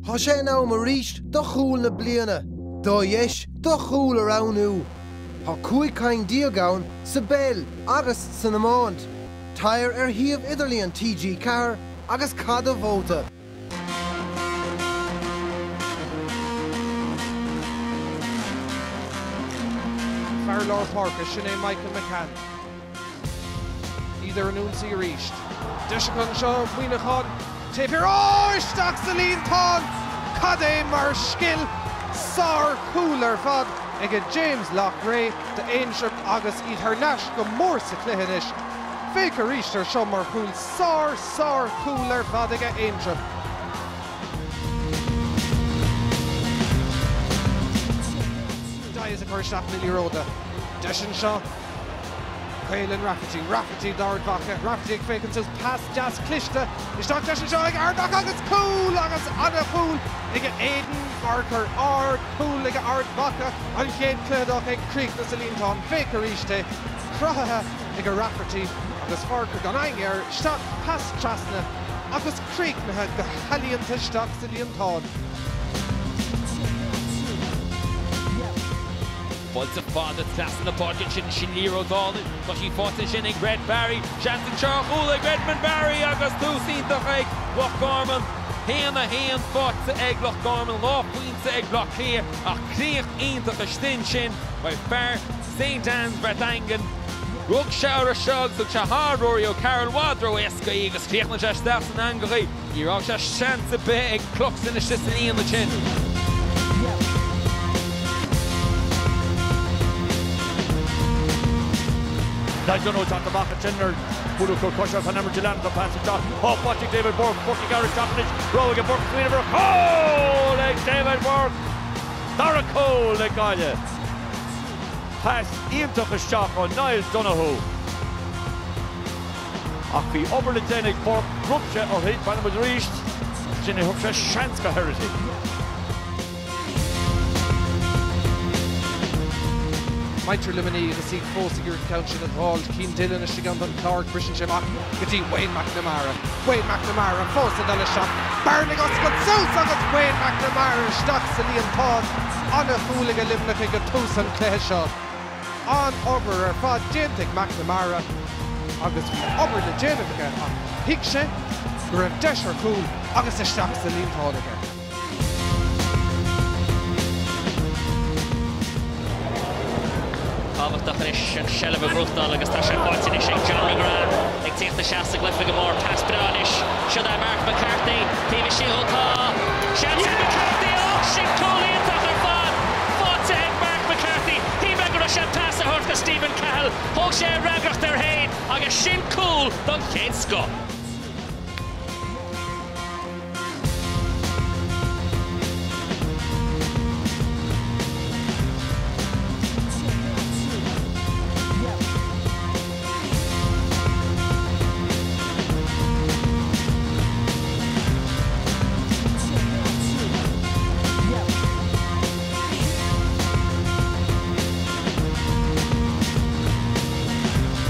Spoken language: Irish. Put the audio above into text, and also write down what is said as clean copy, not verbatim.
Tá sé in am arís do chúl na bliana, do dheis do chúl a roghnú. Tá 15 ceann ann sa bpeil agus san iomáint. Téir ar shuíomh idirlíon TG4 agus caith do vóta. Fear lár páirce, sin é Michael McCann. Iad ar an ionsaí arís. Deis acu anseo, Muineachán, taobh thiar. Ó! Isteach sa líontán! Cad é mar scil! Sár-chúl ar fad ag James Loughrea d'Aontroim agus iad thar n-ais go mór sa chluiche anois. Féach arís ar seo mar chúl. Sár, sár-chúl ar fad ag Aontroim. Dyes ag cur isteach na liathróide. Deis anseo. Caolan Rafferty, Rafferty d'Ard Mhacha, Rafferty ag féachaint suas, pas deas cliste isteach, deis anseo ag Ard Mhacha agus cúl agus ana-chúl ag Aidan Farquhar, ard-chúl ag Ard Mhacha, an chéad chluiche dá chuid, críochnaithe sa líontán, féach arís é, cruthaithe ag Rafferty agus Farquhar gan éinne air, isteach, pas trasna agus críochnaithe go healaíonta isteach sa líontán. Faighte fada trasna na páirce ansin, sin liathróid álainn. Tá sí faighte ansin ag Red Barry. Seans anseo ar chúl ag Redmond Barry agus tús iontach ag Loch Garman. 1-1 faighte ag Loch Garman, dhá phointe ag Bleá Cliath ach críoch iontach istigh ansin by fear St Anne's Rathangan. Rug sé orthu seo agus thug sé thar Rory O'Carroll i bhfad ró-éasca í agus chríochnaigh sé isteach san eangach í. Ní raibh sé seans ar bith ag Cluxton istigh sa líon ansin. Niall Donoghue ag teacht amach ansin ar bualadh cúl coise an imirt a leanann an pas isteach. Tá faighte ag David Burke. Burke ag gearradh isteach anois. Rogha aige Burke smaoineamh ar chúl ag David Burke! Dara cúl ag Gaillimh. Pas iontach isteach ó Niall Donoghue. Ach bhí obair le déanamh ag Burke, rug sé uirthi, breathnaíonn muid arís, sin é, thug sé seans go Herity. Muintir Luimnigh agus iad fós ag iarraidh an ceann sin a dh'fháil. Cian Dillon istigh ann don Chlár, briseann sé amach go dtí Wayne McNamara. Wayne McNamara fós ag dul isteach. Bearna ag oscailt suas agus Wayne McNamara isteach sa líontán. Ana-chúl ag Luimneach ag tús an chluiche seo. An-obair ar fad déanta ag McNamara agus bhí obair le déanamh aige ach thuig sé go raibh deis ar chúl agus isteach sa líontán aige. Tábhachtach anois an seilbh a ghnóthachtáil agus tá sé faighte anois ag John McGrath ag tíocht isteach sa gcluiche go mór. Pas breá anois. Seo é Mark McCarthy taobh istigh ó tá seans ag McCarthy. Och, sin cúl iontach ar fad! Faighte ag Mark McCarthy. Shíl mé go raibh sé pas a thabhairt do Stephen Cahill. Thóg sé a fhreagracht air féin agus sin cúl don chéad scoth.